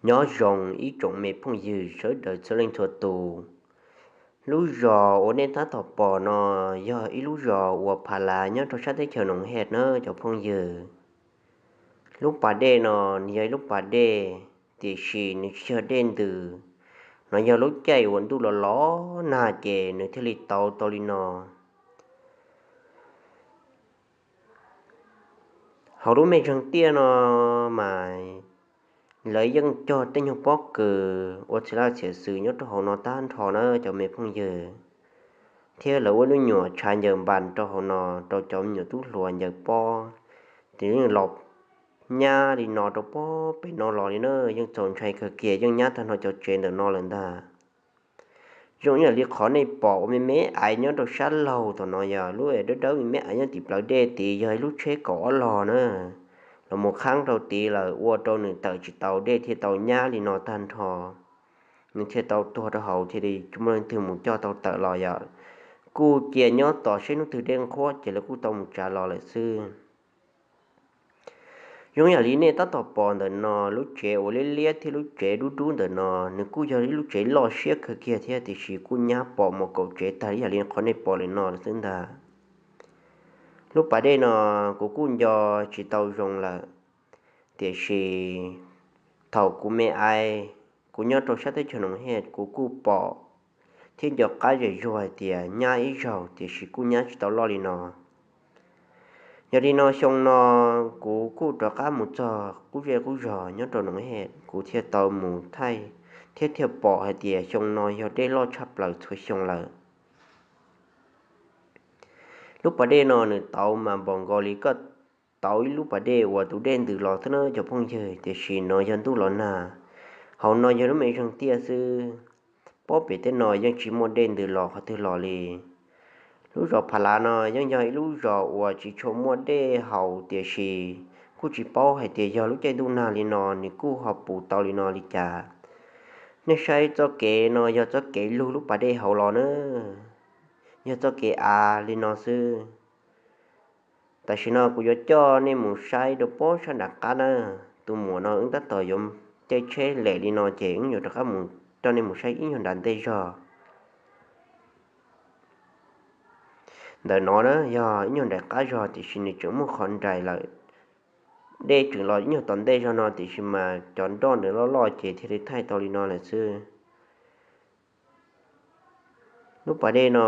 Nyob zoo ib tsoom me phooj ywg sawv daws txhua leej txhua tus. Lub zos uas nej tab tom pom no yog ib lub zos uas pha lav nyob rau sab teb chaws Noov Hej na cov phooj ywg. Lub pas dej no nws yog ib lub pas dej, tiam sis nws tsis yog dej ntws. No yog lub caij uas ntuj los los nag ces nws thiaj li tau tau li no. Hauv lub me zeeg tiaj no mas lawv yeej cog tej nyuag pob kws ua txhia laj txhia xwm nyob rau hauv no tag nrho na cov me phooj ywg, thiab lawv ua lub nyuam tshav ncaws npas rau hauv no rau cov me nyuam tub hluas ncaws pob. Ces yeej los nyab li no rau pob pem no los li na, yeej txaus ntshai kawg kiag, yeej nyab tag nrho cov tsev ntawm no lawm ntag. Zoo ib yam li qhov nej pom ua me me aiv nyob rau sab laug tom no, yog lub dawb dawb me me aiv nyob tim plawv dej tid, yog ib lub tsheb kaum ob log na, los mus qhaab rau tid lawm ua rau nws tawm tsis tau, dej thiaj tau nyab li no tag nrho. Nws thiaj tau tuag rau hauv thiaj li tsis muaj leej twg mus coj tau tawm los, yog kuj cia nyob tos seb hnub twg dej nqhuab ces lawv kuj tau mus tsav los lawm xwb. Zoo yam li nej tab tom pom ntawm no, lub tsev uas liab liab thiab lub tsev dub dub ntawm no, nws kuj yog ib lub tsev loj siab kawg kiag thiab, tiam sis kuj nyab pom mus kaum tsev tag li yam li qhov nej pom lawm no xwb ntag. Lub pas dej no kuv kuj nco tsis tau zoo lawm, tiam sis thaum kuv me aiv, kuv nyob rau sab teb chaws Noov Hej, kuv kuj pom thiab nco qab zem zuag hais tias nyab ib zaug, tiam sis kuj nyab tsis tau loj li no. Yog li no xyoo no kuv kuj rov qab mus txog qub zej qub zog nyob rau Noov Hej, kuv thiaj tau mus thaij thiab thiaj pom hais tias xyoo no yog dej loj tshaj plaws txhua xyoo lawm. Lub pas dej no nws tauv mas npaum nkaus li koj tauv ib lub pas dej uas tus dej ntws los xwb na cov phooj ywg, tiam sis no yog ntuj los nag. Hauv no yog lub me zeeg tiaj xwb, pob pem tej no yeej tsis muaj dej ntws los qhov twg los li. Lub zos Pha Lav no yeej yog ib lub zos uas tsis tshua muaj dej haus, tiam sis kuj tsis paub hais tias yog lub caij ntuj nag li no nws kuj ho puv tau li no li cas. Nej saib txoj kev no yog txoj kev lug lub pas dej hauv los na, yog txoj kev av li no xwb. Tam sim no kuv yuav coj nej mus saib rau pob sab nram qab na. Tus muam no wb tab tom yuav caij tsheb lem li no ces wb yuav rov qab mus coj nej mus saib ib nyuag nram ntej zog. Ntawm no na yog ib nyuag nram qab zog, tiam sis nws tseem muaj qhov nraim lawm. Dej tseem los ib nyuag tom ntej zog no, tiam sis mas cov nroj nws loj loj ces thiaj li thaij tau li no lawm xwb. Lub pas dej no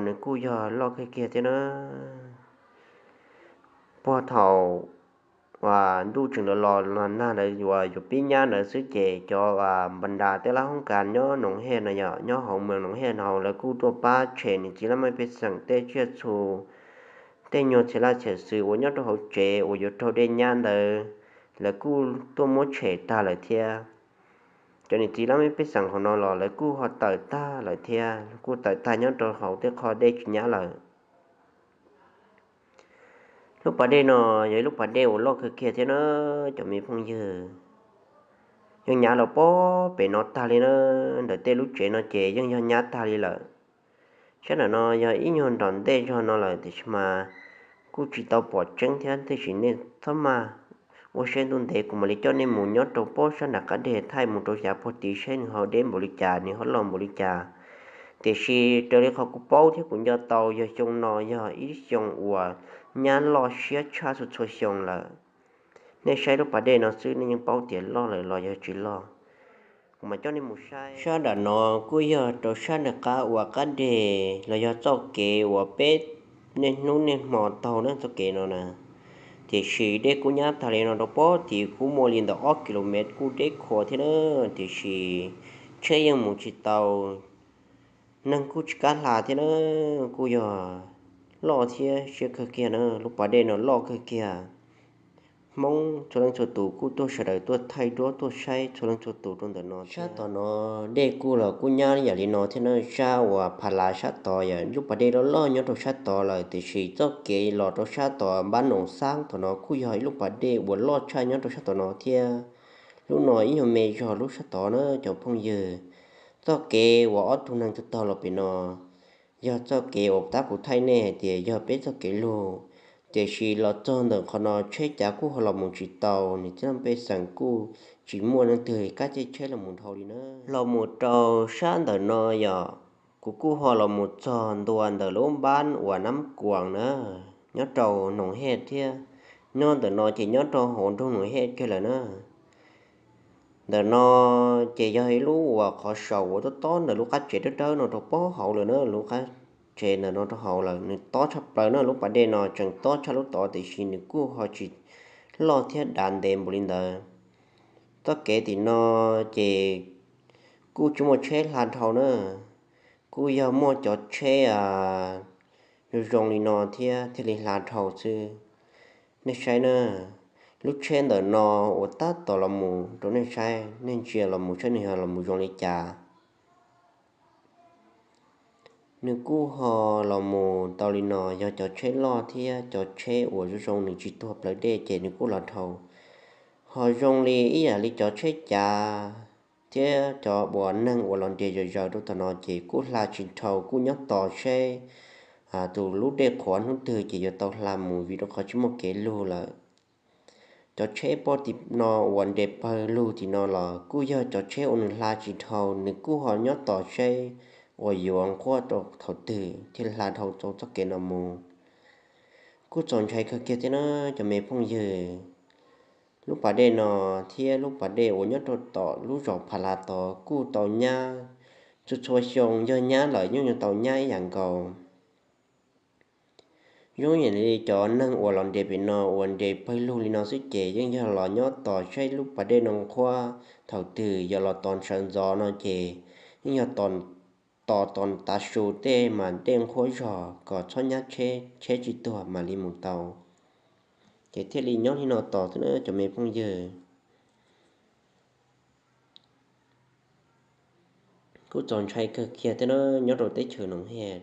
nws kuj yog loj kawg kiag thiab na. Puag thaum uas ntuj tseem los los nag ntawd uas yuav pib nyab ntawd xwb ces cov npa nras tej lab hoob kas nyob Noov Hej no yom, nyob hauv moos Noov Hej no lawv kuj tuaj pab tshem niam txiv laj mej pej xeem tej tsiaj txhu, tej nyuag txhia laj txhia xwm uas nyob rau hauv tsev uas yuav raug dej nyab ntawd, lawv kuj tuaj muab tshem tag lawm thiab. Cov niam txiv laj mej pej xeem hauv no los lawv kuj ho tawm tag lawm thiab, kuj tawm tag nyob rau hauv tej qhov dej tsis nyab lawm. Lub pas dej no yog ib lub pas dej uas loj kawg kiag thiab na cov me phooj ywg. Yeej nyab los pob pem no tag li na, ntawm tej lub tsev no ces yeej yog nyab tag li lawm. Sab nram no yog ib nyuag nram ntej zog no lawm, tiam sis mas kuj tsis tau pom tseeb thiab, tiam sis nej txhob maj, ua siab ntuj ntev kuv mam li coj nej mus nyob rau pob sab nram qab deg thaij mus rau yav puag tid seb nws ho deb npaum li cas, nws ho loj npaum li cas. Tiam sis raws li qhov kuv paub thiab kuv nco tau yog xyoo no yog ib xyoo uas nyab loj siab tshaj txhua txhua xyoo lawm. Nej saib lub pas dej no xwb nej yeej paub tias loj lawm los yog tsis loj. Kuv mam coj nej mus saib. Sab nram no kuj yog rau sab nram qab uas qab deg los yog txoj kev uas peb niaj hnub niaj hmo taug na txoj kev no na. Tiam sis dej kuj nyab tag li no rau pob tid kuj muaj li ntawm ob kilomev kuj deb khuav thiab na, tiam sis tsheb yeej mus tsis tau, neeg kuj tsis kam hla thiab na. Kuj yog loj thiab siab kawg kiag na, lub pas dej no loj kawg kiag. Hmoob txhua leej txhua tus kuj tuaj sawv daws tuaj thaij duab tuaj saib txhua leej txhua tus rau ntawm no. Sab tod no dej kuj los kuj nyab yam li no thiab na, sab uas pha lav sab tod yog lub pas dej loj loj nyob rau sab tod lawm, tiam sis txoj kev los rau sab tod npab noos xab tod no kuj yog ib lub pas dej uas loj tshaj nyob rau sab tod no thiab. Lub no ib nyuag me zog lub sab tod na cov phooj ywg. Txoj kev uas ob tug neeg taug taug los pem no yog txoj kev uas tab kuv thaij nej hais tias yog peb txoj kev lug, Tiam sis los txog ntawm qhov no tsheb cav kuj ho los mus tsis tau, nws txoj pej xeem kuj tsis muaj leej twg kab caij tsheb los mus dhau li na. Los mus rau sab ntawm no yog kuv kuj ho los mus txog ntua ntawm lub npab uas Nab Kuas na, nyob rau Noom Hej thiab. Nyob ntawm no ces nyob rau hauv nroog Noom Hej kiag lawm na. Ntawm no ces yog ib lub uas qhov saum uas tob tob ntawm lub qab tsev dawb dawb no rau pem hauv lawm na, lub qab tsev ntawm no rau hauv lawm, nws tob tshaj plaws na, lub pas dej no tseem tob tshaj lub tod tiam sis nws kuj ho tsis loj thiab dav ntev npaum li ntawd. Txoj kev tim no ces kuj tsis muaj tsheb hla dhau na, kuj yog muaj cov tsheb zoo zoo li no thiab thiaj li hla dhau xwb. Nej saib na, lub tsheb ntawm no uas tab tom los mus rau nej saib, nej ntsia los mus saib nws yog los mus zoo li cas. Nws kuj ho los mus tau li no, yog cov tsheb loj thiab cov tsheb uas zoo zoo nws tsis tuag plawv dej ces nws kuj los dhau. Ho zoo li ib yam li cov tsheb cav thiab cov uas neeg uas los nres zom zaws rau tom no ces kuj hla tsis dhau, kuj nyob tos seb tus lub dej qhuav hnub twg ces yuav tau hla mus vim rau qhov tsis muaj kev lug lawm. Cov tsheb poj tim no uas nres pawg lug tim no los kuj yog cov tsheb uas nws hla tsis dhau, nws kuj ho nyob tos seb uas yuav nquab rau thaum twg thiaj hla dhau tau txoj kev no mus. Kuj txaus ntshai kawg kiag thiab na cov me phooj ywg. Lub pas dej no thiab lub pas dej uas nyob rau tom lub zos Pha La tod kuj tau nyab txhua txhua xyoo, yog nyab lawm yeej yuav tau nyab ib yam nkaus. Zoo ib yam li cov neeg uas los nres pem no uas nres pawg lug li no xwb ces yeej yog los nyob tos saib lub pas dej no nqhuab thaum twg, yog los tos sawv ntxov no ces yeej yog tos tos tav su tej mas dej nqhuab zog kom txhob nyab tsheb, tsheb tsis tuag mam li mus tau. Ces thiaj li nyob li no tos thiab na cov me phooj ywg. Kuj txaus ntshai kawg kiag thiab na nyob rau teb chaws Noom Hej.